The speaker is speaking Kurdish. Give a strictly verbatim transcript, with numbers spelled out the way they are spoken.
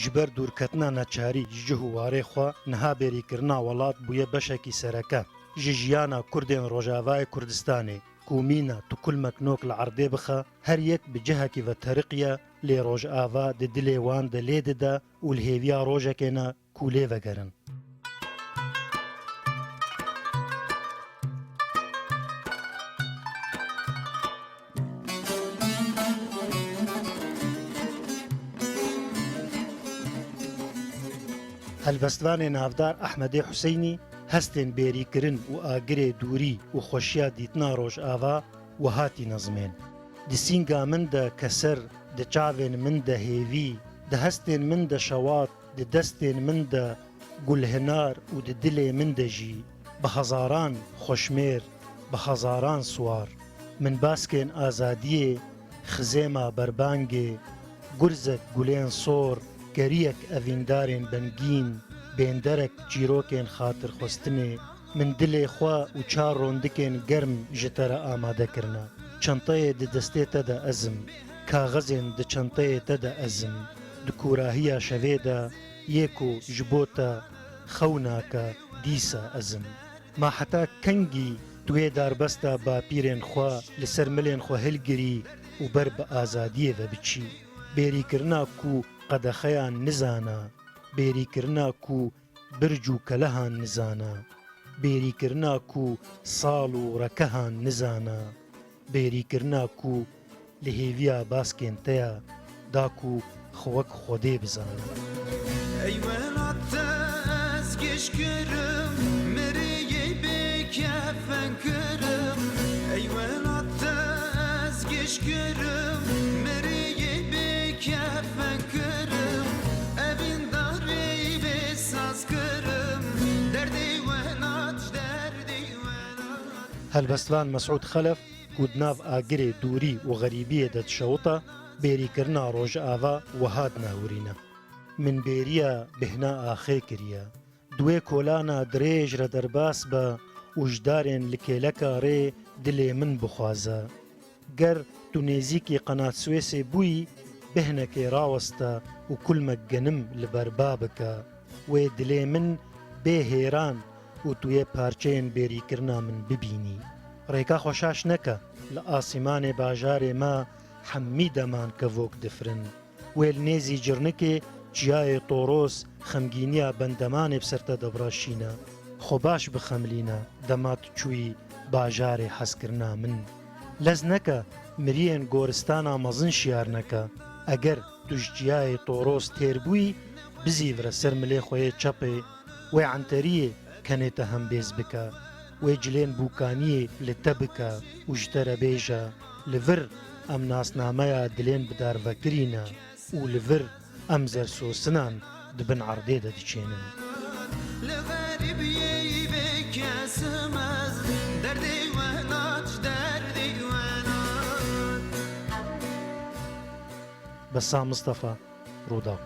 Ji ber dûrketina neçarî ji cih û warê xwe, niha bêrîkirina welat bûye beşekî sereke ji jiyana Kurdên Rojavayê Kurdistanê. Ku mîna tu kulmek nok li erdê bixe, her yek bi cihekî ve teriqiye, lê Rojava di dilê wan de lê dide û li hêviya rojekê ne ku lê vegerin. Helbestvanê navdar Ehmedê Huseynî hestên bêrîkirin û agirê dûrî û xweşiya dîtina Rojava wiha tîne zimên: Di sînga min de keser, di çavên min de hêvî, di hestên min de şewat, di destên min de gulhinar û di dilê min de jî bi hezaran xweşmêr, bi hezaran siwar. Min baskên azadiyê, xizêma berbangê, gurzek gulên sor, keriyek evîndarên bengîn, bênderek çîrokên xatirxwestinê, min dilê xwe û çar rondikên germ ji te re amade kirine. Çenteyê di destê te de ez im, kaxezên di çenteyê te de ez im. Di kûrahiya şevê de yê ku ji bo te xew nake, dîsa ez im. Ma heta kengî tu yê darbesta bapîrên xwe li ser milên xwe hilgirî û ber bi azadiyê ve biçî? Bêrîkirina ku qedexeyan nizana, bêrîkirina ku birc û kelehan nizana, bêrîkirina ku sal û rekehan nizana, bêrîkirina ku li hêviya baskên te ya, da ku xwe wek Xwedê bizane. Ey welat te ez giş kirim, miriyê bê kefen kirim. Ey welat te ez giş kirim, miriyê bê kefen kirim. Evîndarê bê saz kirim, derdê welat, derdê welat. Helbestvan Mesûd Xelef, ku di nav agirê dûrî û xerîbiyê de dişewite, bêrîkirina Rojava wiha dinahurîne: Min bêriya bêhna axê kiriye. Di wê kolana dirêj re derbas be û ji darên li kêleka rê dilê min bixwaze. Ger tu nêzîkî Qenat Swêsê bûyî, bêhnekê raweste û kulmek genim li ber ba bike. Wê dilê min bê hêran û tu yê parçeyên bêrîkirina min bibînî. Rêka xwe şaş neke, li asîmanê bajarê me hemî deman kevok difirin. Wê li nêzî Cirnikê çiyayê Toros xemgîniya bendemanê bi ser te de biraşîne. Xwe baş bixemilîne dema tu çûyî bajarê hezkirina min. Lez neke, miriyên goristana mezin şiyar neke. Eger tu ji çiyayê Toros têr bûyî, bizîvire ser milê xwe yê çepê, wê enteriyê kenê te hembêz bike, wê cilên bûkaniyê li te bike û ji te re bêje: Li vir em nasnameya dilên bidarvekirî ne û li vir em zersosinan di bin erdê de diçênin. Li xerîbiyê bê kesim ez, derdê welat, derdê welat. Bessam Mistefa, Rûdaw.